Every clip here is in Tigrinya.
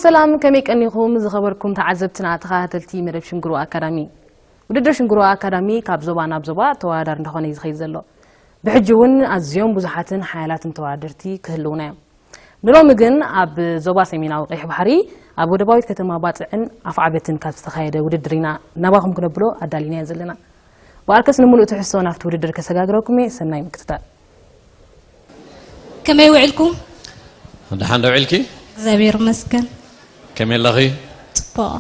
ሰላም፣ ከመይ ቀኒኹም ዝኸበርኩም ተዓዘብትና ተኸታተልቲ መደብ ሽንግሮ ኣካዳሚ? ውድድር ሽንግሮ ኣካዳሚ ካብ ዞባ ናብ ዞባ ተወዳዳሪ እንዳኾነ እዩ ዝኸይድ ዘሎ። ብሕጂ እውን ኣዝዮም ብዙሓትን ሓያላትን ተወዳደርቲ ክህልውና እዮም። ንሎሚ ግን ኣብ ዞባ ሰሜናዊ ቀይሕ ባሕሪ ኣብ ወደባዊት ከተማ ባጽዕን ኣፍዓበትን ካብ ዝተኻየደ ውድድር ኢና ናባኹም ክነብሎ ኣዳሊናዮ ዘለና። ብኣርከስ ንምሉእ ትሕዝቶ ናብቲ ውድድር ከሰጋግረኩም እየ። ሰናይ ምክትታል። ከመይ ውዕልኩም? ደሓን ዶ ውዒልኪ? እግዚኣብሔር ይመስገን። ከመይ ኣለኺ? ጽቡቕ።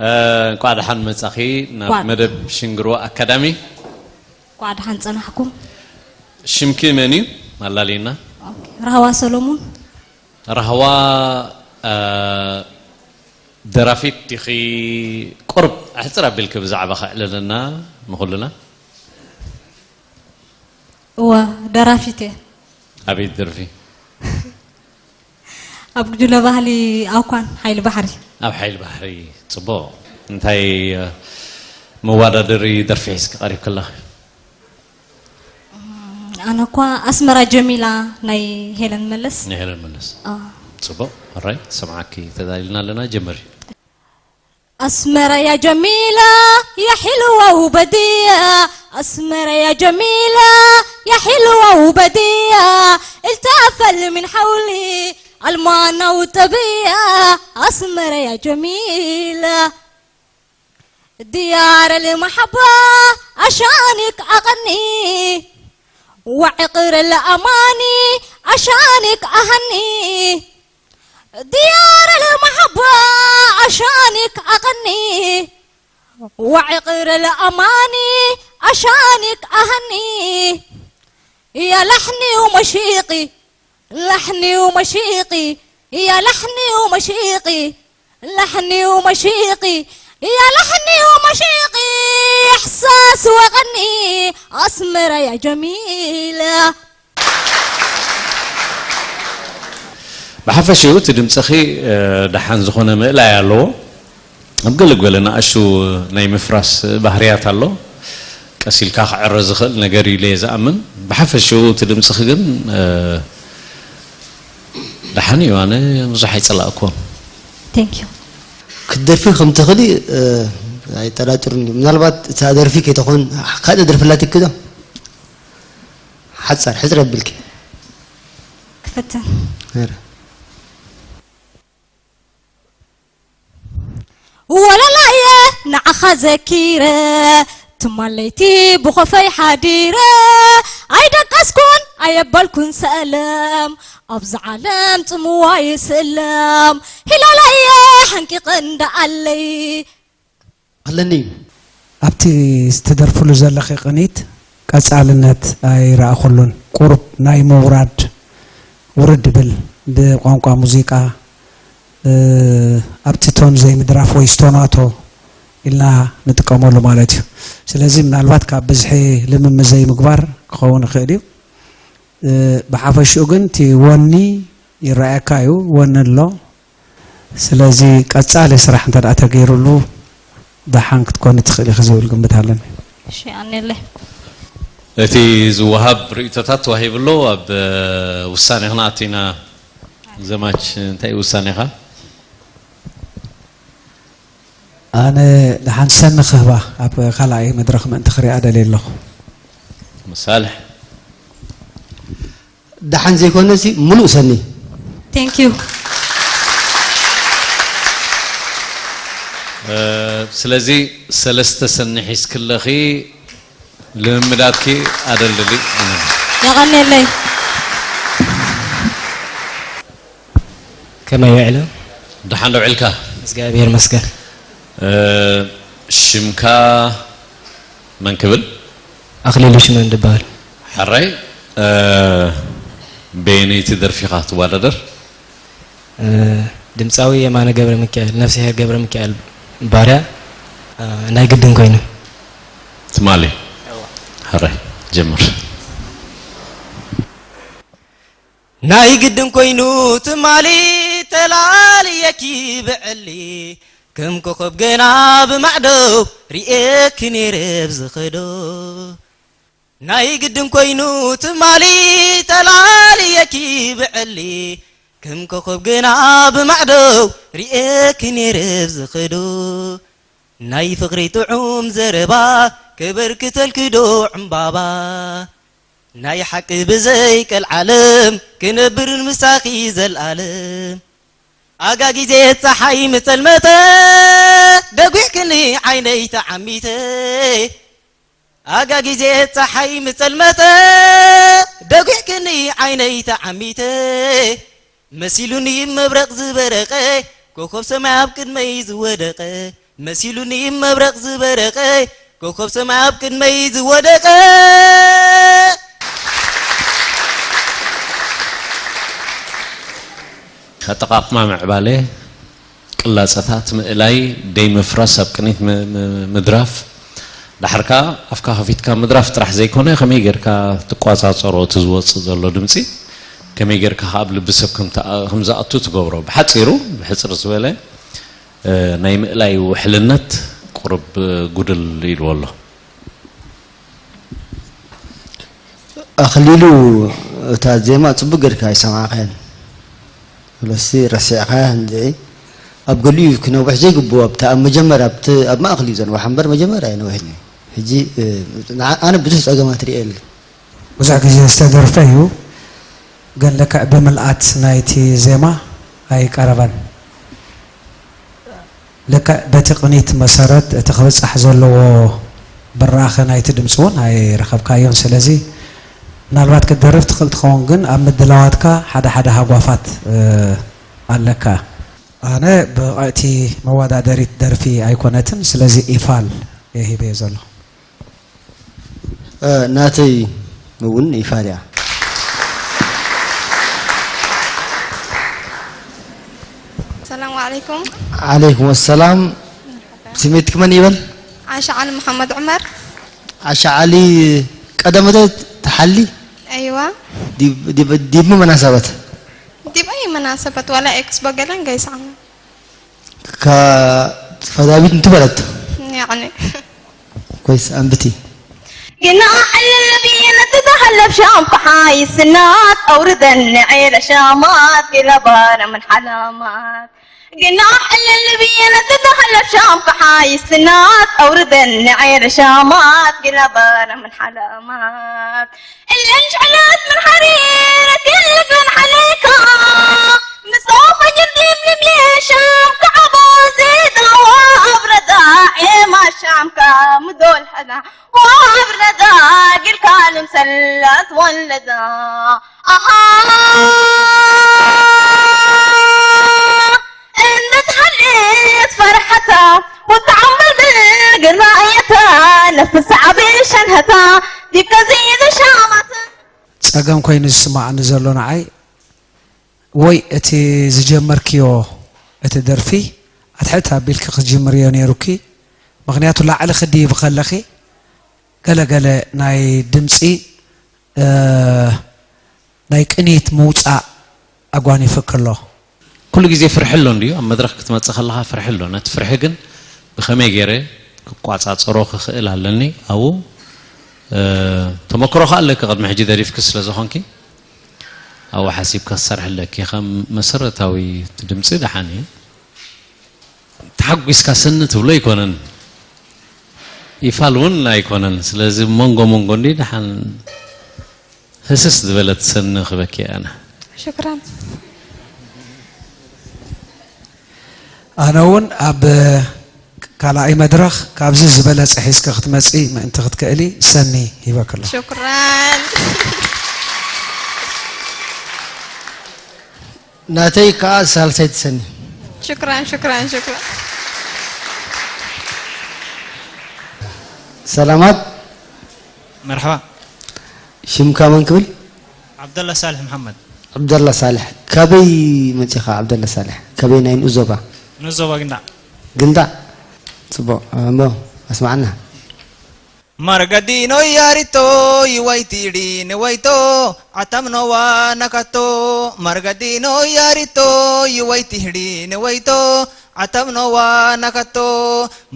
እ፣ እንኳዕ ደሓን መጻኺ ናብ እንኳዕ። መደብ ሽንግሮ ኣካዳሚ። እንኳዕ ደሓን ጸናሕኩም። ሽምኪ መን እዩ? ኣላልይና። ኦኬ። ራህዋ ሰሎሙን። ራህዋ፣ እ፣ ደራፊት ዲኺ? ቁርብ ኣሕጽር ኣቢልኪ ብዛዕባ ከዕልለና ንኹልና። እወ፣ ደራፊት እየ። ኣበይ ደርፊ? ኣብ ጉጅለ ባህሊ ኣኳን ሓይሊ ባሕሪ። ኣብ ሓይሊ ባሕሪ። ጽቡቕ። እንታይ፣ እ፣ መወዳደሪ ደርፊ ሒዝኪ ቀሪብኪ ኣለኺ? ኣነ እኳ ኣስመራ ጀሚላ ናይ ሄለን መለስ። ናይ ሄለን መለስ። አ። ጽቡቕ። ኣራይ፣ ሰምዓኪ ተዳሊልና ኣለና። ጀምሪ። أسمر يا جميلة، يا حلوة وبديعة. أسمر يا جميلة، يا حلوة وبديعة. التفل من حولي ألمانة وطبيعة. أسمر يا جميلة، ديار المحبة عشانك أغني، وعقر الأماني عشانك أهني. ديار المحبة عشانك أغني، وعقر الأماني عشانك أهني. يا لحني ومشيقي، لحني ومشيقي، يا لحني ومشيقي، لحني ومشيقي، يا لحني ومشيقي، إحساس وغني، أسمر يا جميلة. ብሓፈሽኡ እቲ ድምፅኺ፣ እ፣ ደሓን ዝኾነ ምእላይ ኣለዎ። ኣብ ገለ ገለ ንኣሽቱ ናይ ምፍራስ ባህርያት ኣሎ። ቀስ ኢልካ ክዕረ ዝኽእል ነገር እዩ ኢለ እየ ዝኣምን። ብሓፈሽኡ እቲ ድምፅኺ ግን፣ እ፣ ደሓን እዩ። ኣነ ብዙሕ ኣይጸላእኩዎን። Thank you። ክትደርፊ ከም ትኽእሊ፣ እ፣ ኣይጠራጥርን እዩ። ምናልባት እታ ደርፊ ከይትኾን ካልእ ደርፊ ኣላትኪ ዶ? ሓጻር፣ ሕጽር ኣቢልኪ። ክፍትን። ነረ። ወለላየ ንዓኻ ዘኪረ፣ ትማል ለይቲ ብኾፈይ ሓዲረ፣ ኣይደቀስኩን ኣየበልኩን ሰለም፣ ኣብዚ ዓለም ጽምዋ ይስለም። ሂለላየ ሓንቂቐ እንዳኣለይ። ኣለኒ እዩ። ኣብቲ ትደርፍሉ ዘለኺ ቅኒት ቀጻልነት ኣይረኣኹሉን። ቁሩብ ናይ ምውራድ ውርድ ይብል ብቋንቋ ሙዚቃ፣ እ፣ ኣብቲ ቶን ዘይምድራፍ ወይ ስቶናቶ ኢልና ንጥቀመሉ ማለት እዩ። ስለዚ ምናልባት ካብ ብዝሒ ልምምድ ዘይምግባር ክኸውን ይኽእል እዩ። እ፣ ብሓፈሽኡ ግን እቲ ወኒ ይረኣየካ እዩ፣ ወኒ ኣሎ። ስለዚ ቀጻሊ ስራሕ እንተ ደኣ ተገይሩሉ ደሓን ክትኮኒ ትኽእሊ ኢኺ ዝብል ግምት ኣለኒ። እሺ፣ ኣኔለይ። እቲ ዝወሃብ ርእይቶታት ተዋሂቡ ኣሎ። ኣብ፣ እ፣ ውሳኔ ክንኣቱ ኢና። ዘማች፣ እንታይ እዩ ውሳኔኻ? ኣነ ደሓን ሰኒ ክህባ ኣብ ካልኣይ መድረኽ ምእንቲ ክሪኣ ደልየ ኣለኹ። መሳልሕ። ደሓን ዘይኮነሲ፣ ምሉእ ሰኒ። Thank you። እ፣ ስለዚ ሰለስተ ሰኒ ሒዝክለኺ ልምምዳትኪ ኣደልድሊ። የቐንየለይ። ከመይ ውዕለ? ደሓን ዶ ውዒልካ? እግዚኣብሔር ይመስገን። እ፣ ሽምካ መን ክብል? ኣኽሊሉ ሽመን ድበሃል። ሕራይ፣ እ፣ በየነይቲ ደርፊ ኢኻ ትወዳደር? እ፣ ድምፃዊ የማነ ገብረ ሚካኤል፣ ነፍስሄር ገብረ ሚካኤል ባርያ፣ እ፣ ናይ ግድን ኮይኑ። ትማሊ። ሕራይ፣ ጀምር። ናይ ግድን ኮይኑ ትማሊ ተላልየኪ ብዕሊ፣ ከም ኮኸብ ገና ብማዕዶ ርኤኪ ነይረ ኣብዚ ኸዶ። ናይ ግድን ኮይኑ ትማሊ ተላልየኪ ብዕሊ፣ ከም ኮኸብ ግና ብማዕዶ ርእየኪ ነይረ ዝኽዶ፣ ናይ ፍቕሪ ጥዑም ዘረባ ከበርክተልኪ ዶ ዕምባባ? ናይ ሓቂ ብዘይ ቀልዓለም ክነብርን ምሳኺ ዘልኣለም። ኣጋ ግዜ ጸሓይ ምጸልመተ ደጒሕክኒ ዓይነይ ተዓሚተ። ኣጋ ግዜ ጸሓይ ምጸልመተ ደጒሕክኒ ዓይነይ ተዓሚተ። መሲሉኒ መብረቕ ዝበረቐ ኮኾብ ሰማይ ኣብ ቅድመይ ዝወደቐ። መሲሉኒ መብረቕ ዝበረቐ ኮኾብ ሰማይ ኣብ ቅድመይ ዝወደቐ። ኣጠቓቕማ ምዕባለ፣ ቅላጸታት ምእላይ፣ ደይ ምፍራስ፣ ኣብ ቅኒት ም- ም- ምድራፍ፣ ዳሕር ከኣ ኣፍካ ከፊትካ ምድራፍ ጥራሕ ዘይኮነ ከመይ ጌርካ ትቋጻጸሮ እቲ ዝወጽእ ዘሎ ድምጺ፣ ከመይ ጌርካ ከኣ ኣብ ልቢ ሰብ ከም ትኣ- ከም ዝኣቱ ትገብሮ። ብሓጺሩ ብሕጽር ዝበለ ናይ ምእላይ ውሕልነት ቁሩብ ጉድል ኢልዎ ኣሎ። ኣኽሊሉ እታ ዜማ ጽቡቕ ጌርካ ኣይሰማዕካያን። ስለዚ ረሲዕካያ እንድዒ። ኣብ ገሊኡ ክነውሕ ዘይግብኦ ኣብታ ኣብ መጀመርያ ኣብቲ ኣብ ማእከል እዩ ዘንውሓ እምበር መጀመርያ ኣይነውሕን እዩ። ሕጂ ኣነ ብዙሕ ጸገማት ርእየ የለ። ብዙሕ ግዜ ዝተደርፈ እዩ ግን ልክዕ ብምልኣት ናይቲ ዜማ ኣይቀረበን። ልክዕ በቲ ቅኒት መሰረት እቲ ክብጻሕ ዘለዎ ብራኸ ናይቲ ድምጺ እውን ኣይረኸብካዮን። ስለዚ ምናልባት ክትደርፍ ትኽእል ትኸውን፣ ግን ኣብ ምድላዋትካ ሓደ ሓደ ሃጓፋት ኣለካ። ኣነ ብቐእቲ መወዳደሪት ደርፊ ኣይኮነትን፣ ስለዚ ኢፋል እየ ሂበዮ ዘለኹ። ናተይ እውን ኢፋል እያ። ሰላም ዓለይኩም። ዓለይኩም ኣሰላም። ስሜትክ መን ይበል? ዓሻ ዓሊ መሓመድ ዑመር። ዓሻ ዓሊ ቀደመተ ተሓሊ ኣይዋ። ዲብ መናሰበት ዲብ ኣይ መናሰበት ዋላ ኤክስቦ ገለን ገይሳዕና ፈዳቢት እንት በለት ያዕኒ ኮይስ ኣንብቲ ግና ሕልል ብየ ነቲ ተሃለብ ሻም ክሓይ ስናት ኣውርደን ንዒረ ሻማት ግለባረ ምን ሓላማት ግና ሕልል ብየ ነቲ ተሃለብ ሻም ክሓይ ስናት ኣውርደን ንዒረ ሻማት ግለባረ ምን ሓላማት እለን ሽዕለት ምን ሓሪረ ክልግን ሓለካ ምስኦ ፈጅር ዲም ልምየ ሻም ክዓቦ ዜዳዋ ኣብ ረዳ ኤማ ሻምካ ምዶል ሕዳ ወኣብ ረዳ ግልካ ልምሰላት ወለዳ ኣሃ እንድትሃልት ፈርሐታ ወተዓምር ግርማየታ ነፍቲ ሰዓቢ ሸንሀታ ዲብከዚ ዝሻማት ጸገም ኮይኑ ዝስማዓኒ ዘሎ ንዓይ ወይ እቲ ዝጀመርክዮ እቲ ደርፊ ኣትሕት ኣቢልኪ ክትጅምርዮ ነይሩኪ ምኽንያቱ ላዕሊ ክድይቢ ከለኺ ገለ ገለ ናይ ድምፂ ናይ ቅኒት ምውፃእ ኣጓኒፉኪ ኣሎ። ኩሉ ግዜ ፍርሒ ኣሎ እንድዩ፣ ኣብ መድረኽ ክትመጽእ ከለኻ ፍርሒ ኣሎ። ነቲ ፍርሒ ግን ብኸመይ ገይረ ክቋጻጸሮ ክኽእል ኣለኒ። ኣብኡ ተመክሮ ከኣ ኣለኪ፣ ቅድሚ ሕጂ ደሪፍኪ ስለ ዝኾንኪ ኣብኡ ሓሲብካ ክትሰርሒ ኣለኪ። ከም መሰረታዊ እቲ ድምጺ ደሓን እዩ። ተሓጒስካ ሰኒ ትብሎ ኣይኮነን፣ ይፋል እውን ኣይኮነን። ስለዚ መንጎ መንጎ እንዲ ደሓን ህስስ ዝበለት ሰኒ ክበኪ ኣነ። ሽክራን። ኣነ እውን ኣብ ካልኣይ መድረኽ ካብዚ ዝበለፀ ሒዝኪ ክትመፂ ምእንቲ ክትክእሊ ሰኒ ሂበኪ ኣለኹ። ሽክራን። ናተይ ከዓ ሳልሳይ ትሰኒ። ሽክራን ሽክራን ሽክራን። ሰላማት። መርሓባ። ሽምካ መን ክብል? ዓብደላ ሳልሕ መሓመድ። ዓብደላ ሳልሕ። ካበይ መፂኻ ዓብደላ ሳልሕ? ካበይ ናይ ንኡስ ዞባ? ንኡስ ዞባ ግንዳዕ። ግንዳዕ። ፅቡቕ። እሞ ኣስማዕና። Margadino yarito yuwaitiri newaito atamno wa nakato. Margadino yarito yuwaitiri newaito atamno wa nakato.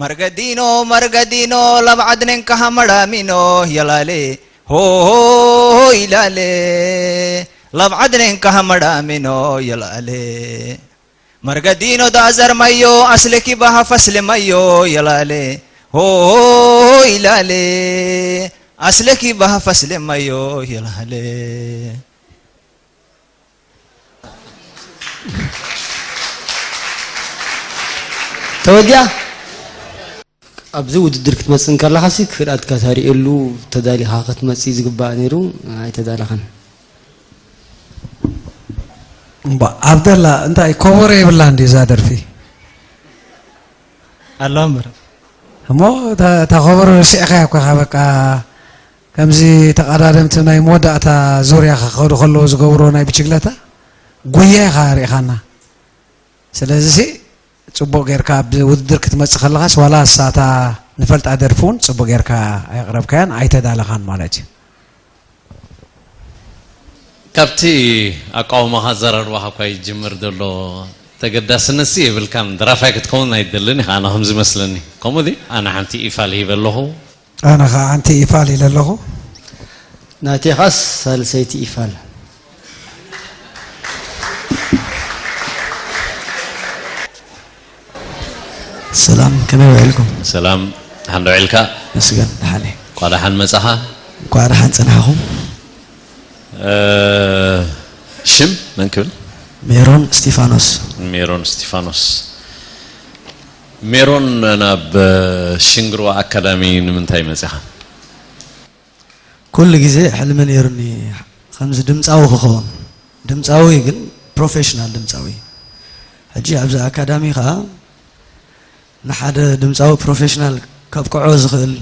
Margadino margadino labadnen kahamara mino yalale ho ilale. ላብ ዓድኔን ካሃ መዳሚኖ የላሌ። መርገዲኖ ዳዘር ማዮ ኣስለኪ ባሃ ፈስለ ማዮ የላሌ። ሆ ይላሌ። ኣስለኪ ባሃ ፈስለ ማዮ የላሌ። ተወዲኣ። ኣብዚ ውድድር ክትመጽእ እንከለኻሲ ክኽእላትካ ተርእየሉ ተዳሊኻ ክትመጽእ ዝግባእ ነይሩ፣ ኣይተዳለኻን። እምባ ዓብደላ እንታይ ኮቦሮ የብላን ድዩ እዛ ደርፊ? ኣሎ እምበር እሞ እታ እታ ኮቦሮ ረሲዕካያ እኮ ኢኻ። በቃ ከምዚ ተቐዳደምቲ ናይ መወዳእታ ዙርያ ክኸዱ ከለዉ ዝገብርዎ ናይ ብችግለታ ጉያ ኢኻ ርኢኻና። ስለዚሲ ጽቡቕ ጌርካ ኣብ ውድድር ክትመጽእ ከለኻስ ዋላ እሳታ ንፈልጣ ደርፊ እውን ጽቡቕ ጌርካ ኣየቕረብካያን ኣይተዳለኻን ማለት እዩ። ካብቲ ኣቃውማኻ ኣዘራርባኻ እኳ ይጅምር ዘሎ ተገዳስነትሲ የብልካን። ደራፋይ ክትከውን ኣይደልን ኢኻ፣ ኣነ ከም ዝመስለኒ። ከምኡ ድዩ? ኣነ ሓንቲ ኢፋል ሂበ ኣለኹ። ኣነ ኸዓ ሓንቲ ኢፋል ኢለ ኣለኹ። ናቴኻስ ሳልሰይቲ ኢፋል። ሰላም፣ ከመይ ውዒልኩም? ሰላም፣ ደሓን ዶ ውዒልካ? መስገን፣ ደሓን እየ። እንኳዕ ደሓን መጻኻ። እንኳዕ ደሓን ጸናሕኩም። ሽም መን ክብል? ሜሮን እስቲፋኖስ። ሜሮን እስቲፋኖስ። ሜሮን፣ ናብ ሽንግርዋ ኣካዳሚ ንምንታይ መጺኻ? ኩሉ ግዜ ሕልሚ ነይሩኒ ከምዚ ድምፃዊ ክኸውን። ድምፃዊ ግን ፕሮፌሽናል ድምፃዊ። ሕጂ ኣብዚ ኣካዳሚ ከዓ ንሓደ ድምፃዊ ፕሮፌሽናል ከብቅዖ ዝኽእል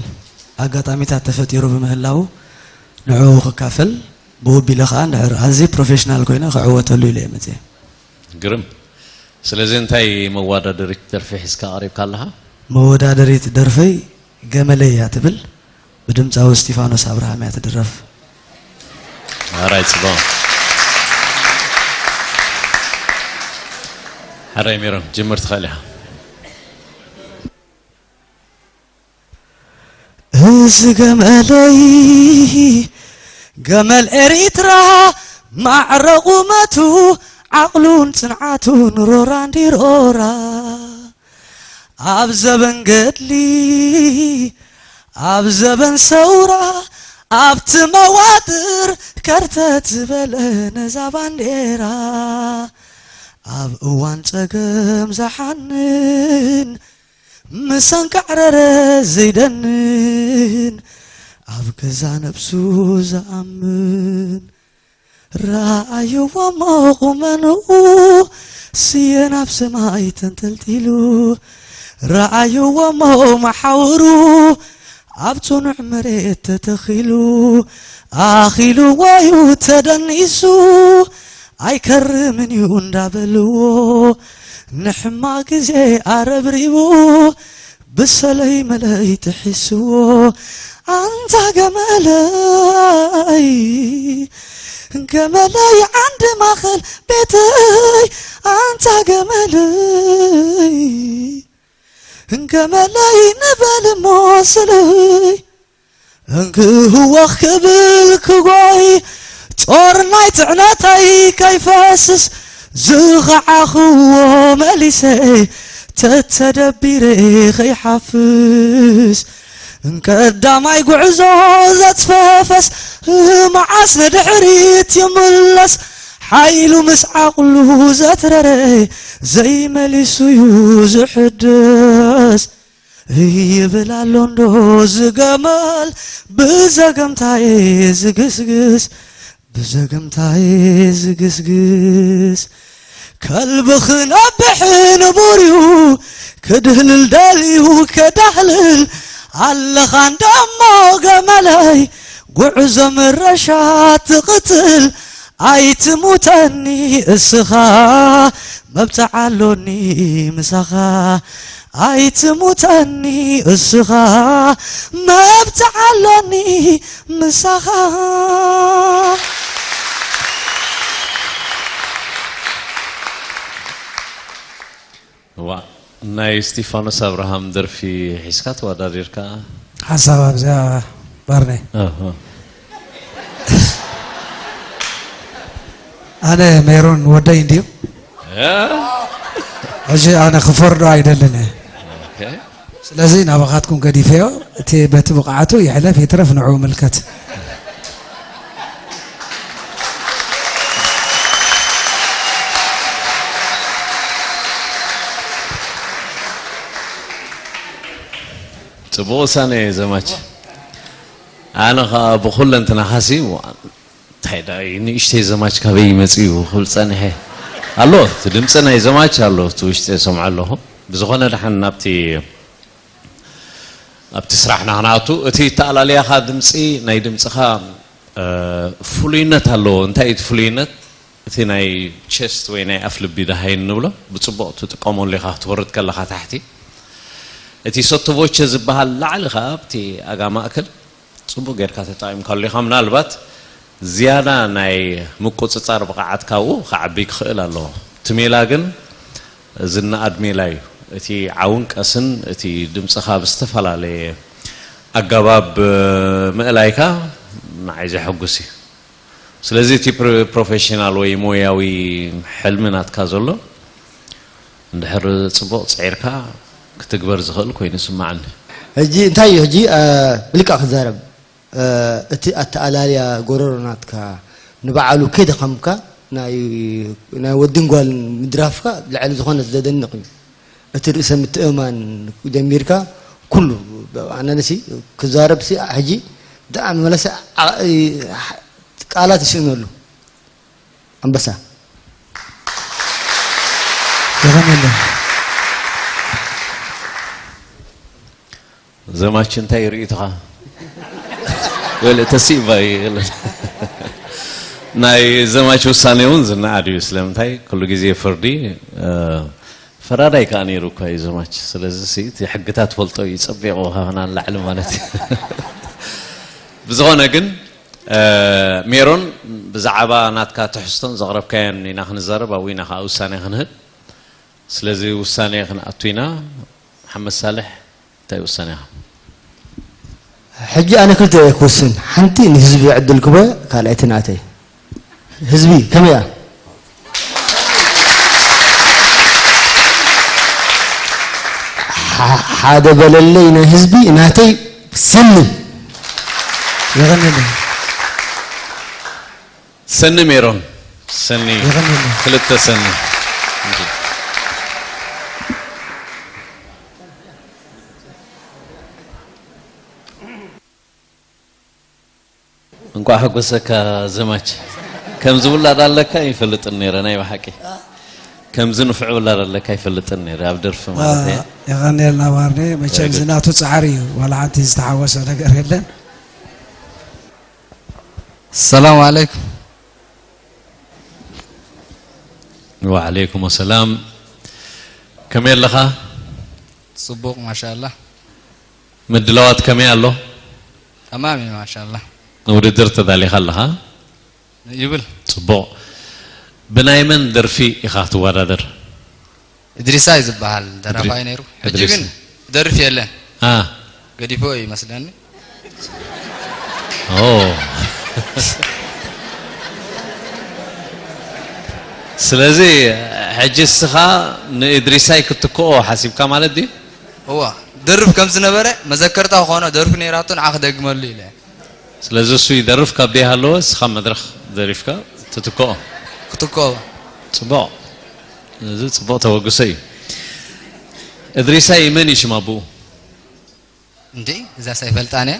ኣጋጣሚታት ተፈጢሩ ብምህላዉ ንዕኡ ክካፈል ብኡ ኣቢለ ከዓ እንድሕር ኣዝየ ፕሮፌሽናል ኮይነ ክዕወተሉ ኢለ እየ መፅየ። ግርም። ስለዚ እንታይ መዋዳደሪት ደርፊ ሒዝካ ቀሪብካ ኣለኻ? መወዳደሪት ደርፈይ ገመለይ እያ ትብል። ብድምፃዊ እስቲፋኖስ ኣብርሃም እያ ትድረፍ። ሕራይ ጽቡቕ። ሕራይ ሜሮን ጅምር ትኽእል ኢኻ። እዚ ገመለይ ገመል ኤሪትራ ማዕረ ቁመቱ ዓቕሉን ጽንዓቱን ሮራ እንዲሮራ ኣብ ዘበን ገድሊ ኣብ ዘበን ሰውራ ኣብቲ መዋጥር ከርተት ዝበለ ነዛ ባንዴራ ኣብ እዋን ጸገም ዝሓንን ምሳን ካዕረረ ዘይደንን ኣብ ገዛ ነብሱ ዝኣምን ረኣይዎ እሞ ቁመንኡ ስየ ናብ ሰማይ ተንጠልጢሉ ረኣይዎ እሞ መሓውሩ ኣብ ጽኑዕ መሬት ተተኺሉ ኣኺልዎ እዩ ተደኒሱ ኣይከርምን እዩ እንዳበልዎ ንሕማቕ ግዜ ኣረብሪቡ ብሰለይ መለይ ትሒስዎ ኣንታ ገመለይ ገመለይ ዓንዲ ማኸል ቤተይ ኣንታ ገመለይ ገመለይ ንበል እሞ ስለይ እንክህወኽ ክብል ክጎይ ጦር ናይ ጽዕነተይ ከይፈስስ ዝኸዓኽዎ መሊሰ ተተደቢረ ከይሓፍስ እንቀዳማይ ጉዕዞ ዘጽፈፈስ መዓስ ንድሕሪት ይምለስ ሓይሉ ምስ ዓቕሉ ዘትረረ ዘይመሊሱ እዩ ዝሕደስ ይብል ኣሎ እንዶ ዝገመል ብዘገምታየ ዝግስግስ ብዘገምታየ ዝግስግስ ከልቢ ክነብሕ ንቡር እዩ ክድህልል ደልዩ ከዳህልል ኣለኻ እንደሞ ገመለይ ጉዕዞ ምረሻ ትቕትል ኣይትሙተኒ እስኻ መብጽዓ ኣሎኒ ምሳኻ ኣይትሙተኒ እስኻ መብጽዓ ኣሎኒ ምሳኻ ዋ ናይ እስቲፋኖስ ኣብርሃም ደርፊ ሒዝካ ተወዳዲርካ ሓሳብ ኣብዚኣ ባርነ ኣነ ሜሮን ወደይ እንድዩ። ሕጂ ኣነ ክፈርዶ ኣይደልን እየ። ስለዚ ናባኻትኩም ገዲፈዮ። እቲ በቲ ብቕዓቱ ይሕለፍ ይትረፍ ንዕኡ ምልከት። ጽቡቕ ውሳነ እዩ ዘማች። ኣነ ኸኣ ብኹለንትናኻሲ እንታይ ዳ ንእሽተይ ዘማች ካበይ ይመጽእ እዩ ክብል ጸኒሐ። ኣሎ እቲ ድምጺ ናይ ዘማች ኣሎ፣ እቲ ውሽጢ እሰምዖ ኣለኹ። ብዝኾነ ደሓን ናብቲ ኣብቲ ስራሕና ክንኣቱ፣ እቲ ኣተኣላልያኻ ድምጺ፣ ናይ ድምጽኻ ፍሉይነት ኣለዎ። እንታይ እዩ እቲ ፍሉይነት? እቲ ናይ ቸስት ወይ ናይ ኣፍ ልቢ ደሃይ እንብሎ ብጽቡቕ ትጥቀመሉ ኢኻ ክትወርድ ከለኻ ታሕቲ። እቲ ሶቶቮቸ ዝበሃል ላዕሊ ከኣ ኣብቲ ኣጋ ማእከል ጽቡቕ ጌርካ ተጠቒምካሉ ኢኻ። ምናልባት ዝያዳ ናይ ምቁጽጻር ብቕዓት ካብኡ ክዓቢ ክኽእል ኣለዎ። እቲ ሜላ ግን ዝነኣድ ሜላ እዩ። እቲ ዓውን ቀስን እቲ ድምጽኻ ብዝተፈላለየ ኣገባብ ምእላይካ ንዓይ ዘሐጉስ እዩ። ስለዚ እቲ ፕሮፌሽናል ወይ ሞያዊ ሕልሚ ናትካ ዘሎ እንድሕር ጽቡቕ ጽዒርካ ክትግበር ዝኽእል ኮይኑ ይስምዓኒ። ሕጂ እንታይ እዩ ሕጂ ብልቃ ክዛረብ እቲ ኣተኣላልያ ጎረሮ ናትካ ንባዕሉ ከይደኸምካ ናይ ወድን ጓልን ምድራፍካ ልዕሊ ዝኾነ ዘደንቕ እዩ። እቲ ርእሰ ምትእምማን ጀሚርካ ኩሉ ኣነንሲ ክዛረብ ሲ ሕጂ ብጣዕሚ መለሰ ቃላት ይስእነሉ ኣንበሳ የቐንየለይ። ዘማች እንታይ ርእይቶኻ? ወለ ተሲእባ እዩ የለን። ናይ ዘማች ውሳኔ እውን ዝነኣድ እዩ። ስለምንታይ ኩሉ ግዜ ፍርዲ ፈራዳይ ከዓ ነይሩ እኳ እዩ ዘማች። ስለዚ እቲ ሕግታት ፈልጦ እዩ ጸቢቑ ካብና ንላዕሊ ማለት እዩ። ብዝኾነ ግን ሜሮን ብዛዕባ ናትካ ትሕዝቶን ዘቕረብካዮን ኢና ክንዛረብ ኣብኡ ኢና ከዓ ውሳኔ ክንህብ። ስለዚ ውሳኔ ክንኣቱ ኢና። መሓመድ ሳልሕ እንታይ ውሳኔኻ? ሕጂ ኣነ ክልተ እየ ክውስን፣ ሓንቲ ንህዝቢ ዕድል ክበ ካልኣይቲ ናተይ። ህዝቢ ከመይ እያ? ሓደ በለለይ ናይ ህዝቢ ናተይ ሰኒ የቐንየለይ። ሰኒ ሜሮን ሰኒ ክልተ ሰኒ እንኳዕ ሓጎሰካ ዘማች። ከምዚ ውላድ ኣለካ ይፈልጥን ነይረ ናይ ብሓቂ ከምዚ ንፉዕ ውላድ ኣለካ ይፈልጥን ነይረ ኣብ ደርፊ ማለት እየ። የቐንየልና ዋርዴ መቸም ዝናቱ ፃዕሪ እዩ ዋላ ሓንቲ ዝተሓወሰ ነገር የለን። السلام عليكم. وعليكم السلام. ከመይ ኣለኻ? ጽቡቕ ማሻኣላህ። ምድላዋት ከመይ ኣሎ? ተማም እዩ ማሻኣላህ። ንውድድር ተዳሊኻ ኣለኻ? ይብል። ጽቡቕ። ብናይ መን ደርፊ ኢኻ ትወዳደር? እድሪሳ እዩ ዝበሃል ደራፋይ ነይሩ። ሕጂ ግን ደርፍ የለን። ገዲፎ እዩ ይመስለኒ። ስለዚ ሕጂ እስኻ ንእድሪሳይ ክትክኦ ሓሲብካ ማለት ድዩ? እዋ ደርፍ ከም ዝነበረ መዘከርታ ክኾኖ ደርፊ ነይራቶ ንዓ ክደግመሉ ኢለ። ስለዚ እሱ ይደርፍ ካብ ደይሃለወ እስኻ መድረኽ ደሪፍካ ትትክኦ። ክትክኦ። ጽቡቕ። እዚ ጽቡቕ ተበግሶ እዩ። እድሪሳይ መን እዩ ሽም ኣቦኡ? እንዴ እዛስ ኣይፈልጣን እየ።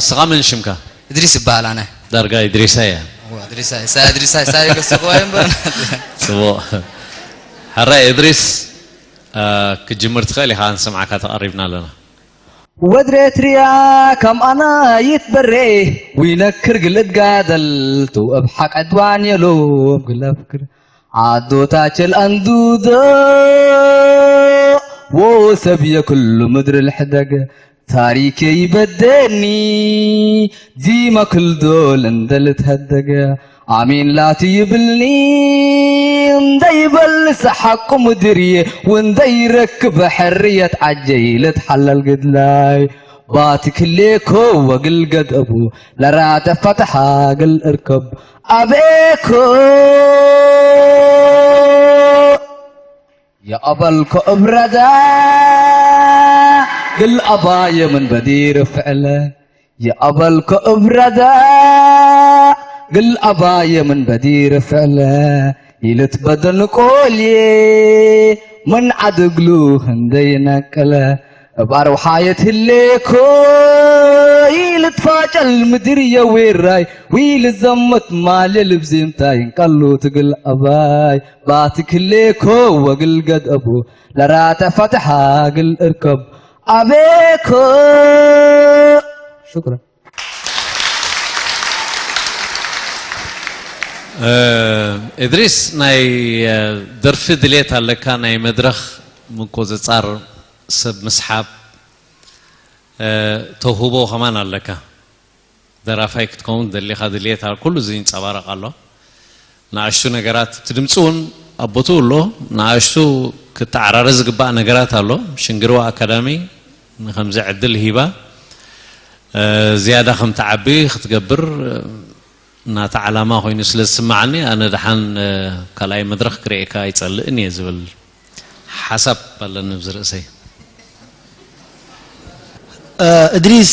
እስኻ መን ሽምካ? እድሪስ ይበሃል ኣነ። ዳርጋ እድሪሳይ እያ። እዋ እድሪሳይ እሳ እድሪሳይ እሳ ይገስኽዋ እየ እምበር። ጽቡቕ። ሕራይ እድሪስ ክትጅምር ትኽእል ኢኻ ክንሰምዓካ ተቐሪብና ኣለና። ወድሬ ትሪያ ከም ኣና ይትበሬ ዊነክር ግልት ጋደል ትውእብ ሓቀ ድዋን የሎም ግለፍክር ዓዶታቸል ኣንዱዶ ወሰብ የክሉ ምድር ልሕደገ ታሪኬ ይበደኒ ዲማ ክልዶ ለንደልት ሀደገ ኣሜን ላቲ ይብልኒ እንደይበልስ ሓቁ ምድርየ ወንደይረክብ ሕርየት ዓጀይ ልትሓለል ግድላይ ባቲ ክሌኮ ወግል ገደቡ ለራተ ፈተሓ ግል እርከብ ኣቤኮ የቐበልኮ እብረዳ ግል ኣባየ ምን በዲር ፍዕለ የቐበልኮ እብረዳ ግል ኣባየ ምን በዲር ፍዕለ ይልት በደን ቆልየ ምን ዓድግሉ ህንደይ ነቀለ እብ ኣርውሓየት ህሌኮ ይልትፋጨል ምድር የዌራይ ዊልዘመት ማልየ ልብዜምታይ እንቀሉ ትግል ኣባይ ባቲ ክሌኮ ወግል ገደቡ ለራተ ፈትሓ ግል እርከብ ኣቤኮ ሽኩራን እድሪስ ናይ ደርፊ ድሌት ኣለካ ናይ መድረኽ ምቁፅፃር ሰብ ምስሓብ ተውህቦ ከማን ኣለካ ደራፋይ ክትከውን ደሊኻ ድሌት ኩሉ እዚ ይንፀባረቕ ኣሎ ንኣሽቱ ነገራት እቲ ድምፂ እውን ኣብ ቦትኡ ኣሎ ንኣሽቱ ክተዓራረ ዝግባእ ነገራት ኣሎ ሽንግርዋ ኣካዳሚ ንከምዚ ዕድል ሂባ ዝያዳ ከም ትዓቢ ክትገብር ናታ ዓላማ ኮይኑ ስለ ዝስምዓኒ ኣነ ደሓን ካልኣይ መድረኽ ክርእየካ ኣይጸልእን እየ ዝብል ሓሳብ ኣለኒ ኣብዚ ርእሰይ። እድሪስ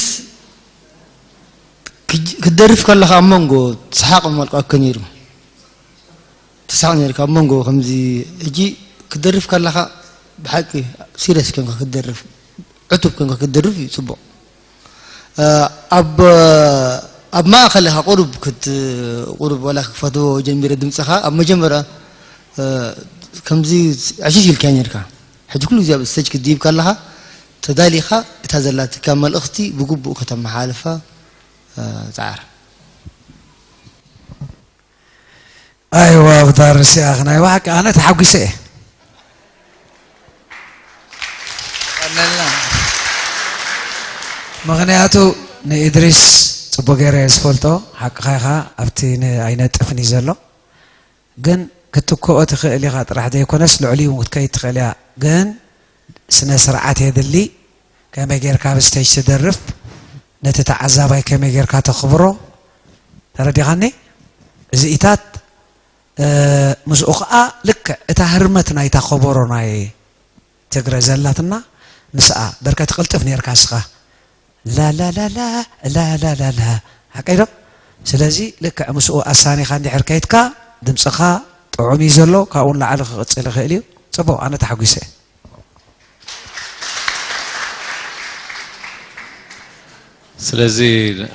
ክትደርፍ ከለኻ ኣብ መንጎ ሰሓቕ መልክዖከ ነይሩ። ትስሕቕ ነርካ ኣብ መንጎ ከምዚ ሕጂ ክትደርፍ ከለኻ ብሓቂ ሲረስ ኮንካ ክትደርፍ ዕቱብ ኮንካ ክትደርፍ እዩ ጽቡቕ ኣብ ኣብ ማእኸል ኢኻ ቁሩብ ክት ቁሩብ ወላ ክፈትዎ ጀሚረ ድምፅኻ ኣብ መጀመርያ ከምዚ ዕሽሽ ኢልካ ነርካ ሕጂ ኩሉ ግዜ ኣብ ስተጅ ክትድይብ ከለኻ ተዳሊኻ እታ ዘላትካ መልእኽቲ ብግቡእ ከተመሓልፋ ፃዓር ኣይዋ ብዳር ንስያ ናይ ብሓቂ ኣነ ተሓጒሰ እየ ምኽንያቱ ንኢድሪስ ፅቡቅ ገይረ እየ ዝፈልጦ ሓቅኻ ኢኻ ኣብቲ ኣይነጥፍን እዩ ዘሎ ግን ክትክኦ ትኽእል ኢኻ ጥራሕ ዘይኮነስ ልዕሊኡ እውን ክትከይድ ትኽእል እያ ግን ስነ ስርዓት የድሊ ከመይ ጌርካ ኣብ ስቴጅ ትደርፍ ነቲ ተዓዛባይ ከመይ ጌርካ ተኽብሮ ተረዲኻኒ እዚኢታት ምስኡ ኸዓ ልክዕ እታ ህርመት ናይታ ኸበሮ ናይ ትግረ ዘላትና ምስኣ በርከ ትቕልጥፍ ኔርካ እስኻ ላላላላ ላላላላ ሓቀይ ዶ ስለዚ ልክዕ ምስኡ ኣሳኒኻ እንድሕር ከይድካ ድምፅኻ ጥዑም እዩ ዘሎ ካብኡ ንላዕሊ ክቕፅል ይኽእል እዩ ፅቡቕ ኣነ ተሓጒሰ ስለዚ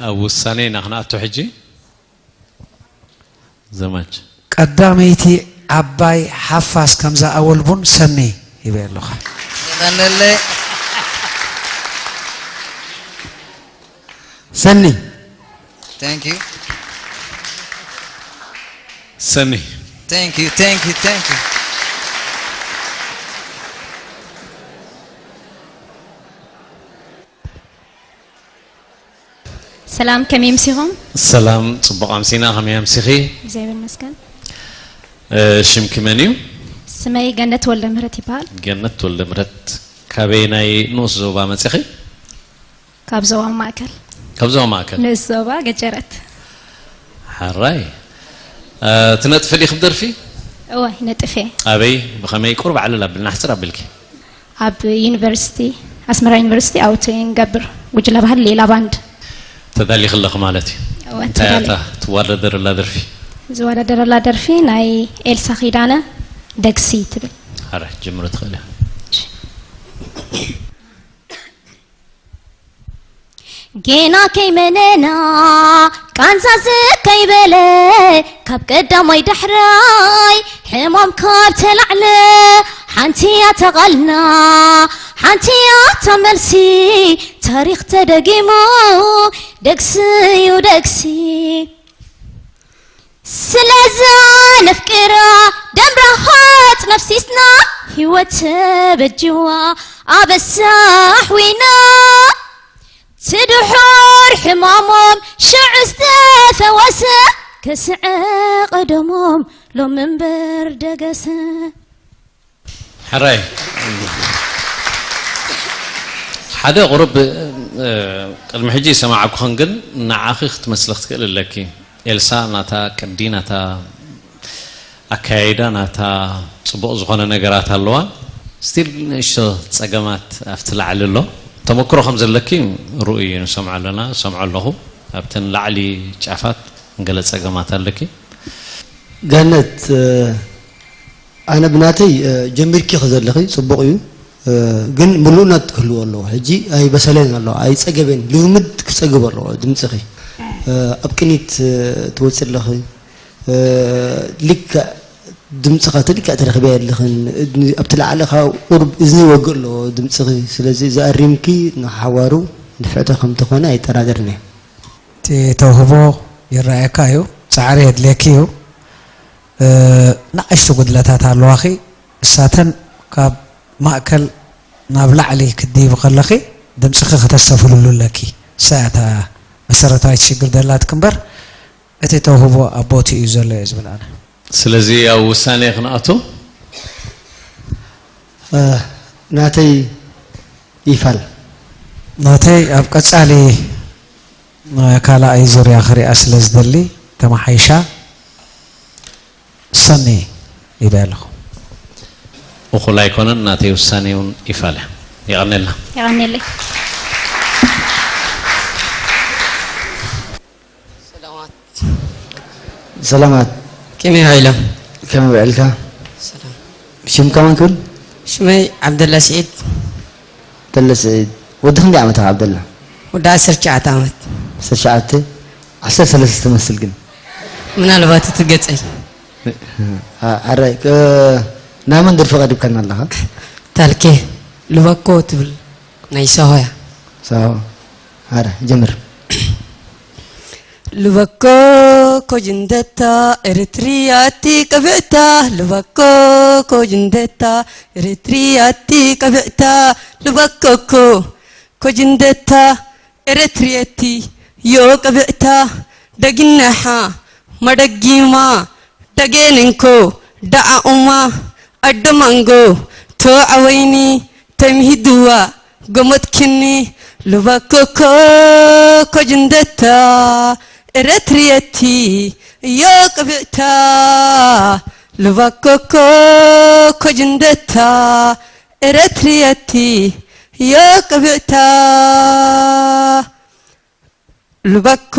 ኣብ ውሳኔ ኢና ክንኣቱ ሕጂ ዘማች ቀዳመይቲ ዓባይ ሓፋስ ከምዛ ኣወል ቡን ሰኒ ይበ ኣለኹ የቐነለ ሰኒ Thank you. ሰኒ Thank you. Thank you. Thank you. ሰላም ከመይ ኣምሲኹም? ሰላም ጽቡቕ ኣምሲና ከመይ ኣምሲኺ? እግዚኣብሔር ይመስገን። ሽምኪ መን እዩ? ስመይ ገነት ወልደ ምህረት ይበሃል። ገነት ወልደ ምህረት ካበየናይ ንኡስ ዞባ መጺኺ? ካብ ዞባ ማእከል። ካብ ዞባ ማእከል? ንኡስ ዞባ ገጀረት። ሓራይ ትነጥፊ ዲኺ ብደርፊ? እወ ይነጥፍ እየ። ኣበይ ብኸመይ ቁሩብ ዓለል ኣብልና ኣሕጽር ኣቢልኪ? ኣብ ዩኒቨርሲቲ ኣስመራ ዩኒቨርሲቲ ኣውት ንገብር ጉጅለ ባህሊ ሌላ ባንድ። ተዳሊኺ ኣለኺ ማለት እዩ። እወ እንታይ እያ ተዳሊ- እታ ትወዳደረላ ደርፊ? ዝወዳደረላ ደርፊ ናይ ኤልሳ ኪዳነ ደግሲ ትብል። ኣረ ጀምሮ ትኽእል እያ። ጌና ከይመነና ቃንዛ ዝከይበለ ካብ ቀዳማይ ዳሕራይ ሕማም ካብ ተላዕለ ሓንቲ እያ ተቓልና ሓንቲ እያ እታ መልሲ ታሪኽ ተደጊሙ ደግሲ እዩ ደግሲ ስለዛ ነፍቅራ ደም ረሃጽ ነፍሲስና ህይወት ተበጅዋ ኣበሳ ኣሕዊና ትድሑር ሕማሞም ሽዑ ዝተፈወሰ ከስዐ ቀደሞም ሎም እምበር ደገሰ ሕራይ ሓደ ቁሩብ እ፣ ቅድሚ ሕጂ ይሰማዓኩኽን፣ ግን ንዓኺ ክትመስሊ ክትክእል ኣለኪ። ኤልሳ ናታ ቅዲ፣ ናታ ኣከያይዳ፣ ናታ ጽቡቕ ዝኾነ ነገራት ኣለዋ። ስቲል ንእሽቶ ጸገማት ኣብቲ ላዕሊ ኣሎ። ተመክሮ ከም ዘለኪ ርኡይ እዩ፣ ንሰምዖ ኣለና፣ ሰምዖ ኣለኹ። ኣብተን ላዕሊ ጫፋት ገለ ጸገማት ኣለኪ። ገነት፣ እ፣ ኣነ ብናተይ፣ እ፣ ጀሚርኪ ከዘለኺ ጽቡቕ እዩ፣ እ፣ ግን ምሉእነት ክህልዎ ኣለዎ። ሕጂ ኣይበሰለን ኣሎ፣ ኣይጸገበን። ልምምድ ክጸግብ ኣለዎ ድምጽኺ። እ፣ ኣብ ቅኒት፣ እ፣ ትወጽእ ኣለኺ። እ፣ ልክዕ ድምጽኻ እቲ ልክዕ ትረኽብያ ኣለኽን። እድኒ-፣ ኣብቲ ላዕሊ ካብ ቁሩብ እዝኒ ይወግእ ኣለዎ ድምጽኺ። ስለዚ እዚ ኣሪምኪ ንሓዋሩ ንፍዕቲ ከም ትኾኒ ኣይጠራጠርን እየ። እቲ ተውህቦ ይረኣየካ እዩ፣ ጻዕሪ የድልየኪ እዩ። እ፣ ንኣሽቱ ጉድለታት ኣለዋኺ። እሳተን ካብ ማእከል ናብ ላዕሊ ክትድይቢ ከለኺ ድምጽኺ ከተስተፍልሉ ኣለኪ። እሳ እያ እታ መሰረታዊት ሽግር ደላትኪ እምበር፣ እቲ ተውህቦ ኣብ ቦትኡ እዩ ዘሎ እየ ዝብል ኣነ። ስለዚ ኣብ ውሳኔ ክንኣቱ። እ፣ ናተይ ይፋል። ናተይ ኣብ ቀጻሊ፣ እ፣ ካልኣይ ዙርያ ክሪኣ ስለ ዝደሊ ተመሓይሻ ሰኒ ኢለ ኣለኹ። እኹል ኣይኮነን፣ ናተይ ውሳኔ እውን ይፋል እያ። የቐኔልና። የቐኔለይ። ሰላማት። ከመይ ውዒልካ? ሽምካ መን ክብል? ሽመይ ዓብደላ ስዒድ። ዓብደላ ስዒድ። ወዲ ክንደይ ዓመት ኢኻ ዓብደላ? ወዲ ዓሰርተ ትሽዓተ ዓመት። ዓሰርተ ትሽዓተ? ዓሰርተ ሰለስተ ትመስል ግን። ምናልባት እቲ ገጸይ። አ-፣ ኣራይ፣ እ፣ ናይ መን ደርፊ ቀሪብካና ኣለኻ? ታልኬ ልበኮ ትብል ናይ ሳሆ እያ። ሳሆ። ኣረ፣ ጀምር። ልበኮ ኮጅንደታ ኤርትርያ እቲ ቀብዕታ፣ ልበኮ ኮጅንደታ ኤርትርያ እቲ ቀብዕታ፣ ልበኮኮ ኮጅንደታ ኤረትርየቲ ዮ ቅብዕታ ደግነሓ መደጊማ ደጌንንኮ ደዓኡማ ኣደማንጎ ቶዓወይኒ ተምሂድዋ ጎመጥክኒ ልባኮኮ ኮጅንደታ ኤረትርየቲ ዮ ቅብዕታ ልባኮኮ ኮጅንደታ ኤረትርየቲ ዮ ቅብዕታ ልባኮ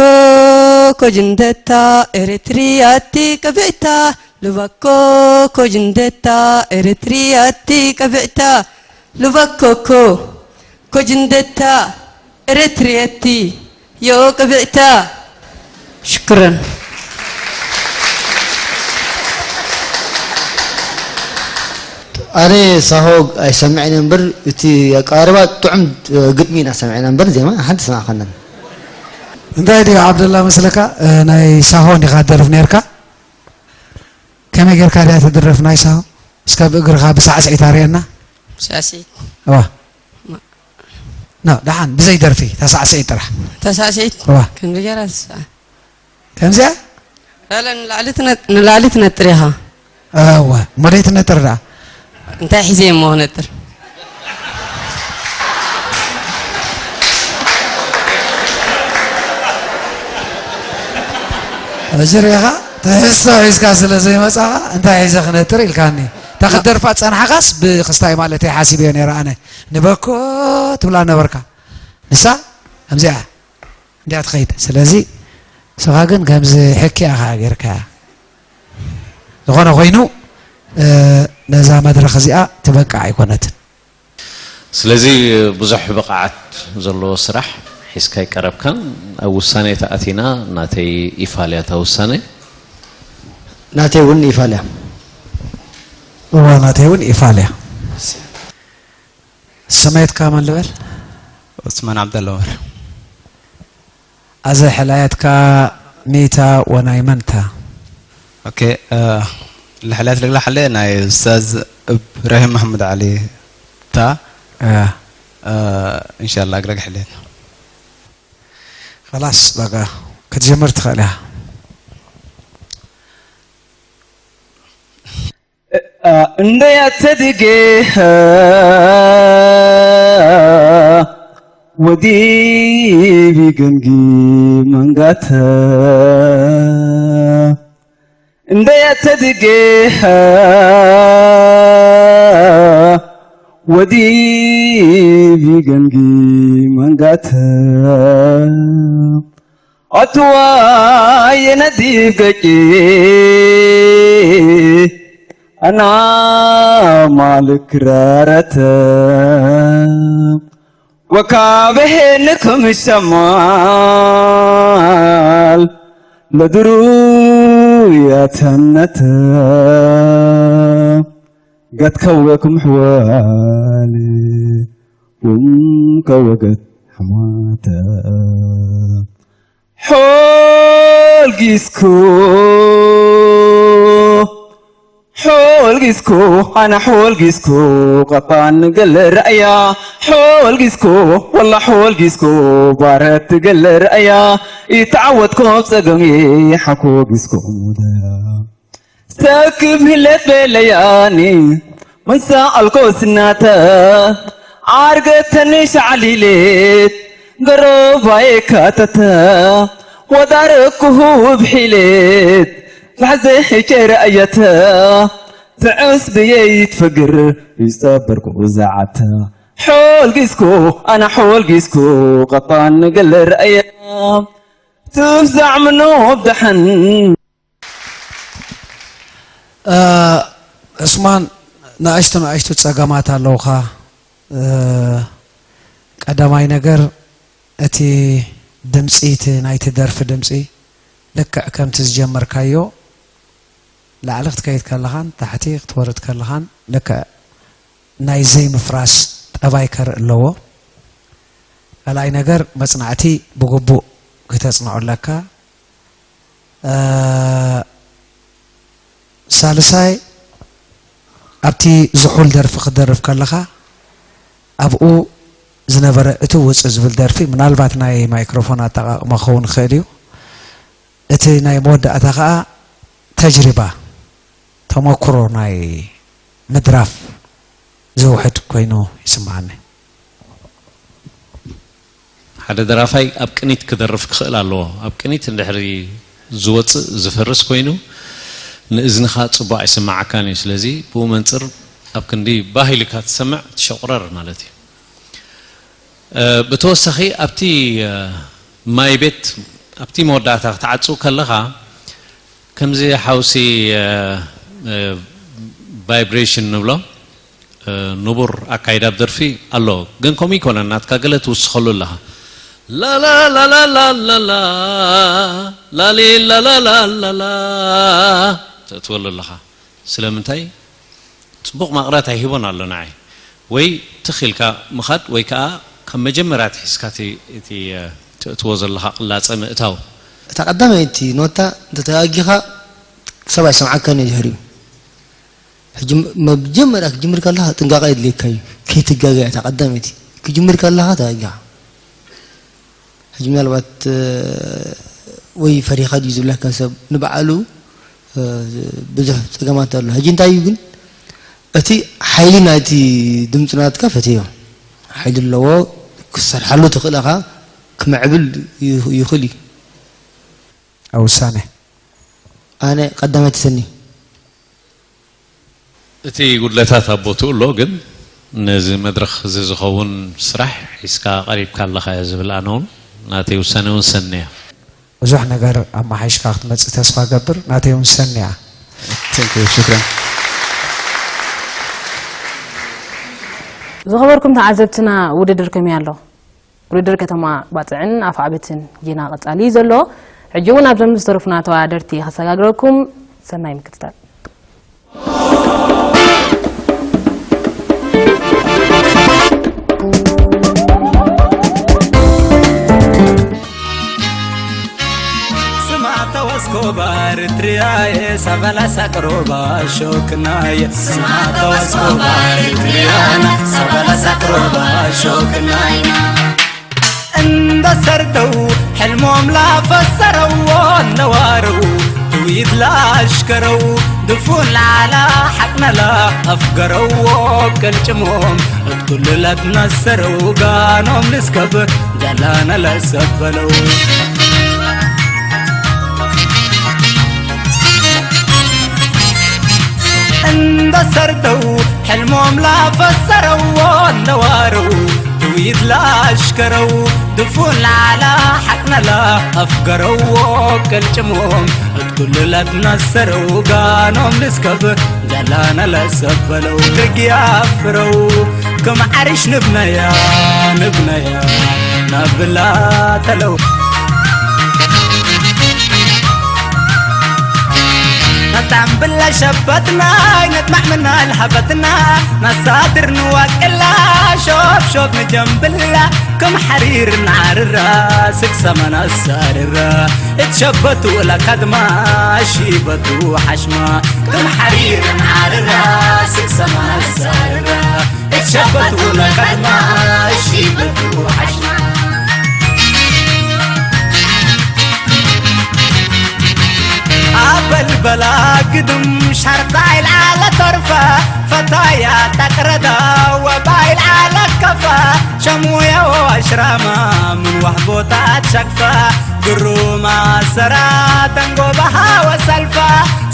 ኮጅንደታ ኤረትርያቲ ቅብዕታ ልባኮ ኮጅንደታ ኤረትርያቲ ቅብዕታ ልባኮኮ ኮጅንደታ ኤረትርየቲ ዮ ቅብዕታ ሽክረን። ኣነ ሳሆ ኣይሰምዕን እየ እምበር እቲ ኣቀራርባ ጥዑም ግጥሚ ኢና ሰሚዕና እምበር ዜማ ሓንቲ ሰማዕካናን። እንታይ ድዩ ዓብደላ መስለካ? ናይ ሳሆ እንዲኻ ትደርፍ ነርካ። ከመይ ጌርካ ድያ ትድረፍ ናይ ሳሆ? እስከ ብእግርኻ ብሳዕስዒት ኣርእየና። ሳዕስዒት? እዋ። ና ደሓን ብዘይ ደርፊ ተሳዕስዒት ጥራሕ። ተሳዕስዒት? እዋ። ከምዚ ገይራ ትስዕስዕ። ከምዚኣ? ኣለ ንላዕሊ ትነ- ንላዕሊ ትነጥር ኢኻ። እወ እሞ ደይ ትነጥር ደኣ። እንታይ ሒዘ እሞ ክነጥር? እዚ ርኢኻ ትሕዝቶ ሒዝካ ስለ ዘይመጻኻ እንታይ ሒዘ ክነጥር ኢልካኒ። እታ ክትደርፋ ዝጸናሕካስ ብክስታይ ማለተይ ሓሲበዮ ነይረ ኣነ። ንበኮ ትብላ ነበርካ። ንሳ ከምዚኣ እንድያ ትኸይድ። ስለዚ ንስኻ ግን ከምዚ ሕክያ ኢኻ ጌርካያ። ዝኾነ ኮይኑ ነዛ መድረኽ እዚኣ ትበቅዕ ኣይኮነትን። ስለዚ ብዙሕ ብቕዓት ዘለዎ ስራሕ ሒዝካ ኣይቀረብካን። ኣብ ውሳኔ ተኣቲና ናተይ ኢፋልያ እታ ውሳኔ። ናተይ እውን ኢፋልያ። እዋ ናተይ እውን ኢፋልያ። ስሜትካ መን ልበል? ዑስማን ዓብደላ ዑመር። ኣዘ ሕላያትካ ሚታ ወናይ መንታ? ኦኬ፣ እ፣ ልሕላያት ልግላ ሓለ ናይ ኡስታዝ እብራሂም መሐመድ ዓሊ ታ፣ እ። እ፣ ኢንሻላህ እግረግ ሕሌት። خلاص በቃ ክትጀምር ትኽእል ኢኻ። እንደ ያተድጌ ወዲብ ይገንጊ መንጋተ እንደየተድጌሃ ወዲብ ይገንጊ መንጋተ ኣትዋ የነዲብ ገቂ ኣና ማልክ ራረተ ወካበሄንክም ሸማል ለድሩ ያተነተ ገትከወክም ሕዋል ቡም ከወገት ሕማተ ሖልጊስኩ ሖልጊስኩ ኣነ ሖልጊስኩ ቀጣን ገለ ረእያ ሖልጊስኩ ወላ ሖልጊስኩ ባረት ገለ ረእያ ይተዓወትኮ ጸገም ሓኮጊስኩ ሙደ ሰክብ ህለት በለያኒ ምሳ ኣልኮ ስናተ ዓርገተኒ ሻዕሊሌት ገሮባየ ካተተ ወዳረኩሁ ብሒሌት ላሕዘ ጨረእየተ ትዕስ ብየ ይትፈግር ይጸበርኩ ዛዓተ ሖልጊስኩ ኣነ ሖልጊስኩ ቀጣን ገለ ረእያ ትፍዛዕ ምኖ ብደሐን ዑስማን፣ ንኣሽቱ ንኣሽቱ ጸገማት ኣለውኻ። ቀዳማይ ነገር፣ እቲ ድምጺ፣ እቲ ናይቲ ደርፊ ድምጺ ልክዕ ከምቲ ዝጀመርካዮ ላዕሊ ክትከይድ ከለኻን ታሕቲ ክትወርድ ከለኻን ልክዕ ናይ ዘይምፍራስ ጠባይ ከርኢ ኣለዎ። ካልኣይ ነገር፣ መጽናዕቲ ብግቡእ ክተጽንዖ ኣለካ። ሳልሳይ፣ ኣብቲ ዝሑል ደርፊ ክትደርፍ ከለኻ ኣብኡ ዝነበረ እቲ ውፅእ ዝብል ደርፊ ምናልባት ናይ ማይክሮፎን ኣጠቓቕማ ክኸውን ይኽእል እዩ። እቲ ናይ መወዳእታ ከዓ ተጅሪባ፣ ተመኩሮ ናይ ምድራፍ ዝውሕድ ኮይኑ ይስምዓኒ። ሓደ ደራፋይ ኣብ ቅኒት ክደርፍ ክኽእል ኣለዎ። ኣብ ቅኒት እንድሕሪ ዝወፅእ ዝፈርስ ኮይኑ ንእዝንኻ ፅቡቕ ኣይስማዓካን እዩ። ስለዚ ብኡ መንፅር ኣብ ክንዲ ባህ ኢልካ ትሰምዕ ትሸቑረር ማለት እዩ። ብተወሳኺ ኣብቲ ማይ ቤት ኣብቲ መወዳእታ ክትዓፅው ከለኻ ከምዚ ሓውሲ ቫይብሬሽን ንብሎ ንቡር ኣካይዳ ኣብ ደርፊ ኣሎ። ግን ከምኡ ይኮነን፣ ናትካ ገለ ትውስኸሉ ኣለኻ። ላላ ላላ ላላላ ላሊ ላላላ ላላ ተእትወሉ ኣለኻ። ስለምንታይ? ጽቡቕ ማቕረት ኣይሂቦን ኣሎ ንዓይ። ወይ ትኽ ኢልካ ምኻድ ወይ ከኣ ካብ መጀመርያ ኣትሒዝካ እቲ እቲ ተእትዎ ዘለኻ ቅላጸ ምእታው። እታ ቀዳመይቲ ኖታ እንተተጋጊኻ ሰብ ኣይሰምዓካን እዩ ድሕሪኡ። ሕጂ መጀመርያ ክጅምር ከለኻ ጥንቃቐ የድልየካ እዩ። ከይትጋገ እታ ቀዳመይቲ ክጅምር ከለኻ ተጋጊኻ። ሕጂ ምናልባት ወይ ፈሪኻ ድዩ ዝብለካ ሰብ ንባዕሉ ብዙሕ ፀገማት ኣሎ። ሕጂ እንታይ እዩ ግን እቲ ሓይሊ ናይቲ ድምፂ ናትካ ፈትዮ። ሓይሊ ኣለዎ፣ ክትሰርሓሉ ትኽእል ኢኻ፣ ክምዕብል ይኽእል እዩ። ኣብ ውሳነ ኣነ ቀዳመይቲ ሰኒ። እቲ ጉድለታት ኣብ ቦትኡ ኣሎ፣ ግን ነዚ መድረኽ እዚ ዝኸውን ስራሕ ሒዝካ ቀሪብካ ኣለኻ እየ ዝብል። ኣነ እውን ናተይ ውሳነ እውን ሰኒ እያ። ብዙሕ ነገር ኣመሓይሽካ ክትመፅእ ተስፋ ገብር። ናተይ እውን ሰኒ እያ። Thank you. ሽክረን። ዝኸበርኩም ተዓዘብትና ውድድር ከመይ ኣሎ? ውድድር ከተማ ባጽዕን ኣፍዓበትን ጌና ቀጻሊ እዩ ዘሎ። ሕጂ እውን ኣብዞም ዝተረፉና ተወዳደርቲ ከሰጋግረኩም። ሰናይ ምክትታል። ስማዕታ ወስኮባ ርትርያየ ሳባላ ሳቅሮባ ሾክናየ ስማዕታ ወስኮባ ርትርያና ሳባላ ሳቅሮባ ሾክናይና እንደ ሰርደው ሕልሞም ላፈሰረዎ ነዋረው ትዊት ላሽከረው ክፉን ላላ ሓቅነላ ኣፍገረዎ ቅልጭሞም እትኩልለት ነሰረው ጋኖም ልስከብ ጃላነለ ሰበለው እንደ ሰርተው ሕልሞም ላፈሰረዎ እንደዋረው ትውይት ላሽከረው ድፉን ላላ ሓቅነላ ኣፍገረዎ ቅልጭሞም እትኩልለት ነሰረው ጋኖም ልስከብ ጃላነለ ሰበለው ድግያ ፍረው ከም ዓርሽ ንብነያ ንብነያ ናብላ ተለው ነጣም ብላ ሸበትና ነጥማዕ ምና ልሃበትና ናሳድር ንዋቅላ ሾብ ሾብ ንጀምብላ ከም ሓሪር ንዓርራ ስክሰማ ናሳርራ እትሸበቱ ለካድማ ሺበቱ ሓሽማ ከም ሓሪር ንዓርራ ስክሰማ ናሳርራ እትሸበቱ ለካድማ ሺበቱ ሓሽማ ኣበልበላ ግድም ሻርጣ ኢልዓለ ተርፈ ፈታያ ጠቅረዳ ወባ ኢልዓለ ከፈ ሸሙያዎ ኣሽራማ ምን ዋህቦታት ሸክፈ ግሩማ ሰራ ተንጎባሃ ወሰልፋ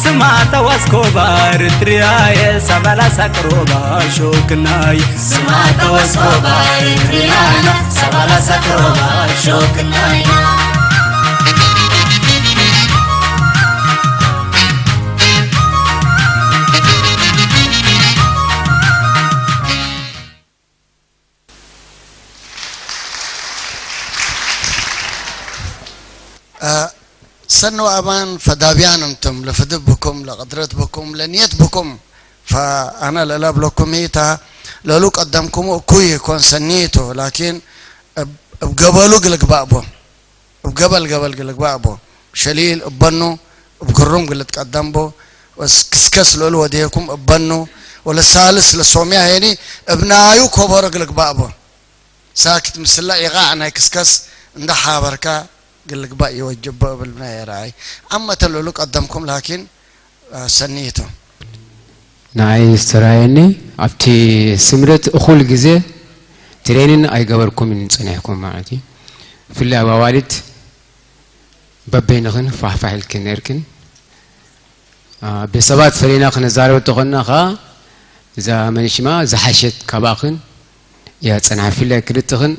ስማ ተወስኮባ ርትርያየ ሰበላ ሰቅሮባ ሾክናይ ስማ ተወስኮባ ርትርያና ሰበላ ሰቅሮባ ሾክናይ ሰኑ ኣባን ፈዳብያን እንቱም ለፍድብ ብኩም ለቅድረት ብኩም ለንየት ብኩም ፈኣነ ለለብለኩም ኢታ ለሉ ቀደምኩሙ እኩይ ይኮን ሰኒቱ ላኪን እብ ገበሉ ግልግባእ ቦ እብ ገበል ገበል ግልግባእ ቦ ሸሊል እበኑ እብ ግሩም ግልትቀደም ቦ ወስ ክስከስ ለሉ ወዴኩም እበኑ ወለሳልስ ለሶሚያ ሄኒ እብ ናዩ ኮቦሮ ግልግባእ ቦ ሳክት ምስላ ኢቓዕ ናይ ክስከስ እንዳ ሓበርካ ግልግባእ ይወጅቦ እብል ናይ ራኣይ ዓመተ ለሉ ቀደምኩም ላኪን ሰኒቱ ንኣይ ዝተራየኒ ኣብቲ ስምረት እኹል ግዜ ትሬንን ኣይገበርኩምን ጸኒሕኩም ማለት እዩ። ብፍላይ ኣብ ኣዋልድ በበይንኽን ፋሕፋሕ ኢልክን ነርክን። ብሰባት ፈሊና ክነዛረብ ተኾንና ኸዓ እዛ መንሽማ ዝሓሸት ካባኽን እያ ጸንሓ። ብፍላይ ክልትኽን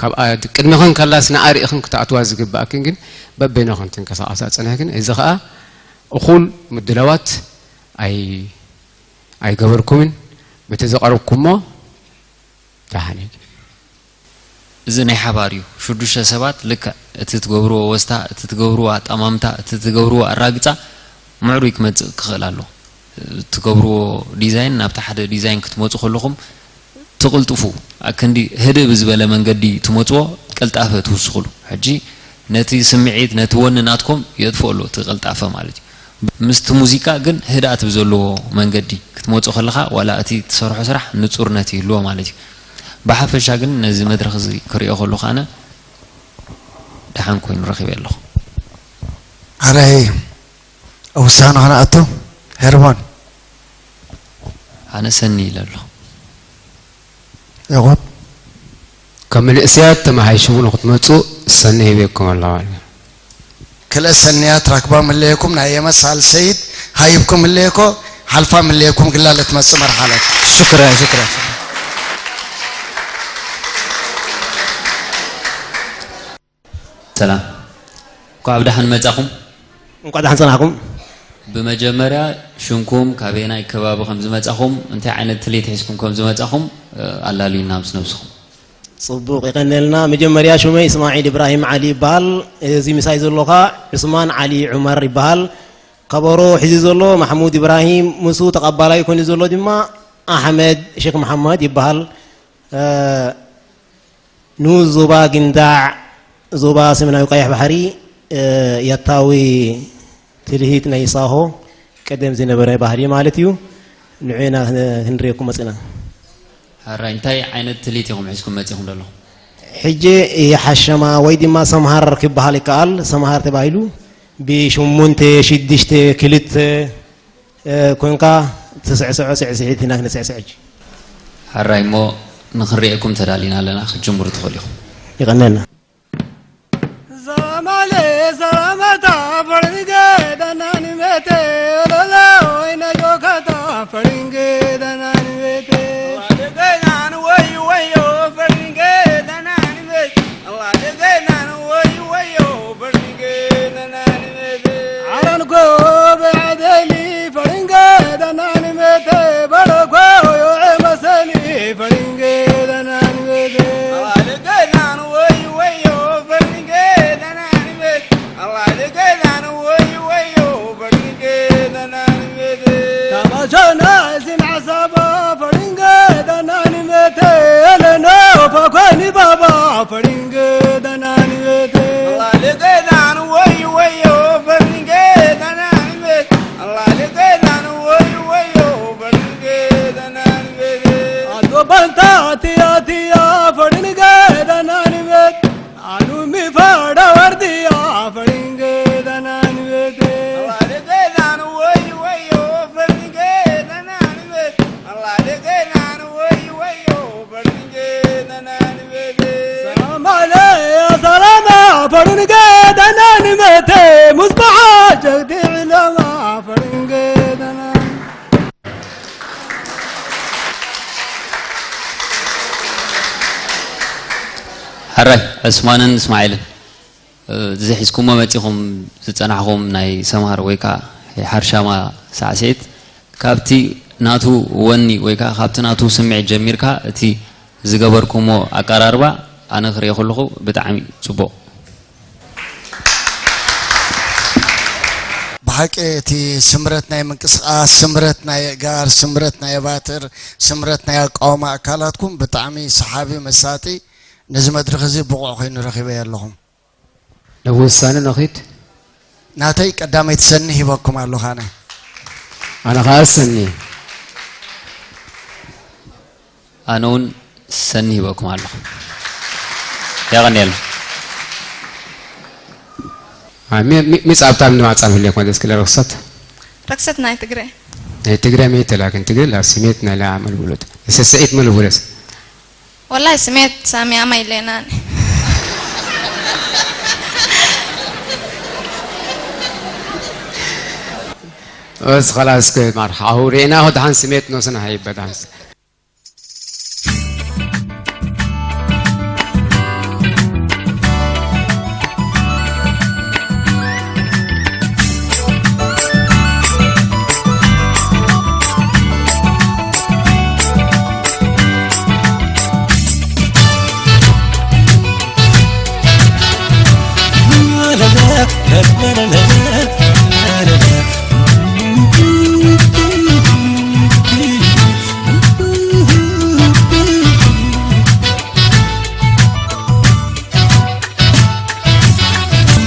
ካብኣ ቅድሚኽን ከላስ ንኣርእኽን ክትኣትዋ ዝግብኣክን ግን በበይንኽን ትንቀሳቐሳ ጸኒሕክን። እዚ ኸኣ እኹል ምድላዋት ኣይገበርኩምን። በቲ ዘቕረብኩሞ ደሓን እዩ። እዚ ናይ ሓባር እዩ። ሽዱሽተ ሰባት ልክዕ እቲ ትገብርዎ ወስታ፣ እቲ ትገብርዎ ኣጠማምታ፣ እቲ ትገብርዎ ኣራግጻ ምዕሩይ ክመጽእ ክኽእል ኣለዎ። ትገብርዎ ዲዛይን ናብቲ ሓደ ዲዛይን ክትመጹ ከለኹም ትቕልጥፉ፣ ኣክንዲ ህድእ ብዝበለ መንገዲ ትመጽዎ ቅልጣፈ ትውስኽሉ። ሕጂ ነቲ ስምዒት ነቲ ወኒ ናትኩም የጥፍኦ ኣሎ እቲ ቅልጣፈ ማለት እዩ። ምስቲ ሙዚቃ ግን ህድኣት ብዘለዎ መንገዲ ክትመጾ ከለኻ ዋላ እቲ ትሰርሖ ስራሕ ንጹርነት ይህልዎ ማለት እዩ። ብሓፈሻ ግን ነዚ መድረኽ እዚ ክርእዮ ከለኹ ኣነ ደሓን ኮይኑ ረኺበ ኣለኹ። ኣረይ ውሳነ ክነኣቱ ሄርሞን ኣነ ሰኒ ኢለ ኣለኹ። ያቆብ ከም መንእሰያት ተመሓይሽቡ ንክትመፁ ሰኒ ሂበኩም ኣለዋ። ክልተ ሰንያት ራክባ ምለየኩም ናይ የመሳል ሰይድ ሃይብኩም ምለየኮ ሓልፋ ምለየኩም ግላ ለትመጽእ መርሓለት شكرا شكرا ሰላም እንኳዕ ብደሓን መጻኹም። እንኳዕ ደሓን ጸናሕኩም። ብመጀመርያ ሽምኩም ካበየናይ ከባቢ ከም ዝመጻኹም እንታይ ዓይነት ትልሂት ሒዝኩም ከም ዝመጻኹም ኣላልዩና ምስ ነብስኹም። ጽቡቕ የቐንየልና። መጀመርያ ሽመይ እስማዒል ኢብራሂም ዓሊ ይበሃል። እዚ ምሳይ ዘሎ ኸኣ ዑስማን ዓሊ ዑመር ይበሃል። ከበሮ ሒዙ ዘሎ ማሕሙድ ኢብራሂም፣ ምስኡ ተቐባላይ ኮይኑ ዘሎ ድማ ኣሕመድ ሼክ መሓመድ ይበሃል። ንኡስ ዞባ ጊንዳዕ፣ ዞባ ሰሜናዊ ቀይሕ ባሕሪ፣ ያታዊ ትልሂት ናይ ሳሆ ቀደም ዝነበረ ባህሊ ማለት እዩ። ንዑ ኢና ክንርእየኩም መጺና። ሕራይ እንታይ ዓይነት ትልሂት ኢኹም ሒዝኩም መጺኹም ዘለኹም? ሕጂ ይሓሸማ ወይ ድማ ሰምሃር ክበሃል ይከኣል። ሰምሃር ተባሂሉ ብሽሙንተ ሽዱሽተ ክልተ እ፣ ኮንካ ትስዕስዖ ስዕስዒት ኢና ክንስዕስዕ ሕጂ። ሕራይ እሞ ንኽንርእየኩም ተዳሊና ኣለና፣ ክትጅምሩ ትኽእሉ ኢኹም። ይቐነልና። Zamale zamata faringe danani mete, lolo ina jokata faringe danani mete. Wale gainan wayo wayo faringe danani mete. Wale gainan wayo wayo faringe danani mete. Aran go be adeli faringe danani mete, balo go yo e masani faringe danani mete. Wale gainan wayo wayo faringe danani mete. Wale gainan wayo wayo faringe danani mete. Tamajona sin asaba faringe danani mete. Eleno pakoni baba faringe danani mete. Wale gainan wayo wayo faringe danani mete. Wale gainan wayo wayo faringe danani mete. Ado banta tiya tiya faringe danani mete. Anu mi fada wardiya faringe danani mete. Wale gainan wayo wayo faringe danani mete. Wale gainan wayo wayo faringe danani mete. Salam ale ya salama faringe danani mete. Musbaha jagdi ilama faringe danani. ሕራይ ዕስማንን እስማዒልን፣ እዚ ሒዝኩሞ መጺኹም ዝጸናሕኹም ናይ ሰምሃር ወይ ከኣ ናይ ሓርሻማ ሳዕስዒት፣ ካብቲ ናቱ ወኒ ወይ ከኣ ካብቲ ናቱ ስምዒት ጀሚርካ እቲ ዝገበርኩሞ ኣቀራርባ ኣነ ክሪኦ ከለኹ ብጣዕሚ ጽቡቕ። ብሓቂ እቲ ስምረት ናይ ምንቅስቓስ፣ ስምረት ናይ ኣእጋር፣ ስምረት ናይ ኣባትር፣ ስምረት ናይ ኣቃውማ ኣካላትኩም ብጣዕሚ ሰሓቢ፣ መሳጢ፣ ነዚ መድረኽ እዚ ብቑዕ ኮይኑ ረኺበዮ ኣለኹም። ንውሳነ ነኺድ። ናተይ ቀዳመይቲ ሰኒ ሂበኩም ኣለኹ ኣነ። ኣነ ኸኣ ሰኒ። ኣነ እውን ሰኒ ሂበኩም ኣለኹ። የቐንየልና። አ፣ ሚ-፣ ሚ-፣ ሚጻ ኣብታ ምንማጻ ምህልየኩም ደስ ክለ ርክሰት? ርክሰት ናይ ትግረ። ናይ ትግረ ሜት ላክን ትግረ ላ ስሜት ናይ ላ መልቡለት። ስስዒት መልቡለስ። ወላሂ ስሜት ሳሚ ኣማ ኢለና። እስ ኸላስ ከ ማር ሓሁ ሬና ሆ ደሓን ስሜት ኖስና ሃይበ ደሓን።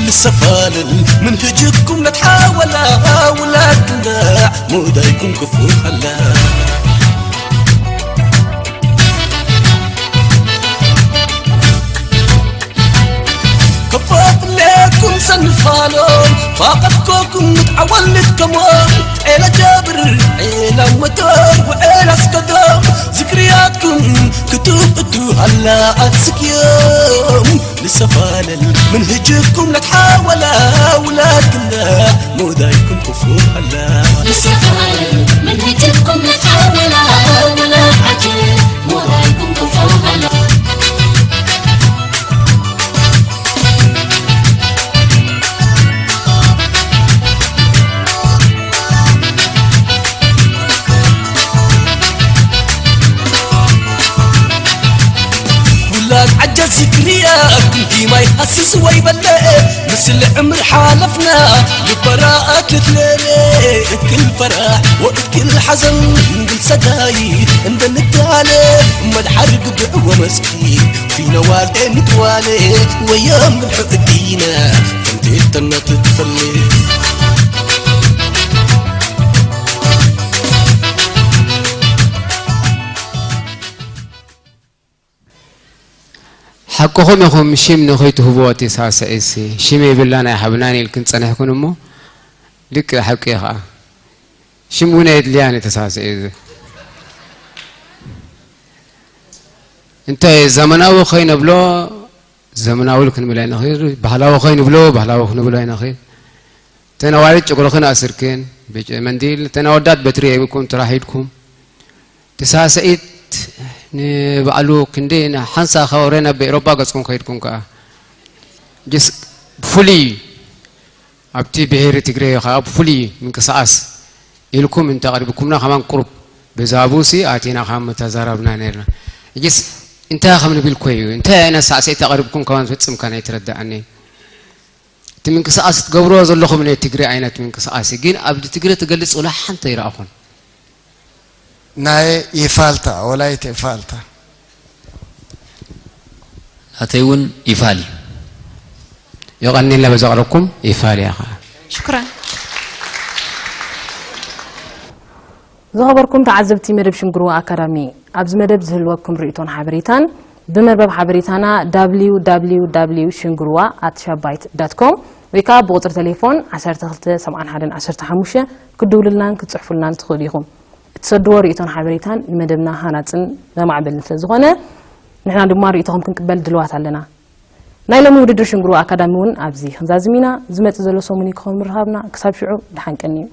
ንሰፋልን ምን ህጅኩም ነትሓወላ ውላድ ክንዳዕ ሙዳይኩም ክፉ ኣላ። ከፋፍለኩም ሰንፋሎም ፋቐድኮኩም ምትዓወል ንከሞም ዔላ ጃብር ዔላ መቶር ወዔላ ኣስከዶም ዝክርያትኩም ክትብቱ ሃላ ኣትስክዮም ንሰፋለል ምን ህጅኩም ለትሓወላ ውላድ ክንዳ ሙዳይኩም ክፉ ሃላ ንሰፋለል ምን ህጅኩም ለትሓወላ ውላድ ዓጅብ ሙዳይኩም ክፉ ሃላ ውላድ ዓጀ ዝክርያ ክንዲ ማይ ሃስስ ወይ በለ ምስል ዕምር ሓለፍና ልበራ ኣትለትለለ እክል ፈራሕ ወእክል ሓዘን እንግል ሰጋይ እንደንዳለ መድሓር ግብዕ ወመስኪ ፊነዋል ኤንትዋለ ወየም ምልሑ እዲነ ከምቲ እተነት ትፈልጥ ሓቅኹም ኢኹም። ሽም ንኸይትህብዎ እቲ ሳስዒስ ሽም የብላን ኣይሃብናን ኢልክን ጸኒሕክን እሞ፣ ልክዕ ሓቂ እዩ ኸኣ። ሽም እውን ኣየድልያን ተሳስኤ። እንታይ ዘመናዊ ከይነብሎ ዘመናዊ ክንብሎ ኣይንኽእል፣ ባህላዊ ከይንብሎ ባህላዊ ክንብሎ ኣይንኽእል። ተን ኣዋልድ ጨጉርኽን ኣስርክን ብመንዲል፣ ተን ኣወዳት በትሪ ሂብኩም ጥራሕ ኢድኩም። ተሳሰኢት ንባዕሉ ክንዲ ሓንሳ ከወረ ናብ ኤሮጳ ገጽኩም ከይድኩም ከኣ ጅስ ብፍሉይ ኣብቲ ብሄር ትግሬ ከኣ ብፍሉይ ምንቅስቃስ ኢልኩም እንተ ኣቕሪብኩምና ከማን ቁሩብ ብዛቡሲ ኣቲና ከማን ምተዛረብና ነርና። እጅስ እንታይ ከም ንብል ኮዩ እንታይ ዓይነት ሳዕስዒት ኣቕሪብኩም ከማን ፈጽምካ ናይ ትረዳኣኒ። እቲ ምንቅስቃስ ትገብርዎ ዘለኹም ናይ ትግሬ ዓይነት ምንቅስቃስ ግን ኣብ ትግሬ ትገልጽ ወላ ሓንቲ ኣይረኣኹን። ናይ ይፋልታ ወላይት ይፋልታ ናተይ እውን ይፋል እዩ። የቐንየልና በዛ ኣቕረብኩም ይፋል እያ ኸዓ። ሽኩራን። ዝኸበርኩም ተዓዘብቲ መደብ ሽንግርዋ ኣካዳሚ፣ ኣብዚ መደብ ዝህልወኩም ርእይቶን ሓበሬታን ብመርበብ ሓበሬታና www ሽንግርዋ ኣት ሻባይት ዳት ኮም ወይ ከዓ ብቁፅሪ ቴሌፎን ዓሰርተ ክልተ ሰብዓን ሓደን ዓሰርተ ሓሙሽተ ክትድውሉልናን ክትፅሕፉልናን ትኽእሉ ኢኹም። እትሰድዎ ርእይቶን ሓበሬታን ንመደብና ሃናፅን ዘማዕበልን ስለ ዝኾነ ንሕና ድማ ርእይቶኹም ክንቅበል ድልዋት ኣለና። ናይ ሎሚ ውድድር ሽንግርዋ ኣካዳሚ እውን ኣብዚ ክንዛዝም ኢና። ዝመፅእ ዘሎ ሰሙን እዩ ክኸውን ምርኻብና። ክሳብ ሽዑ ደሓን ቀንዩ።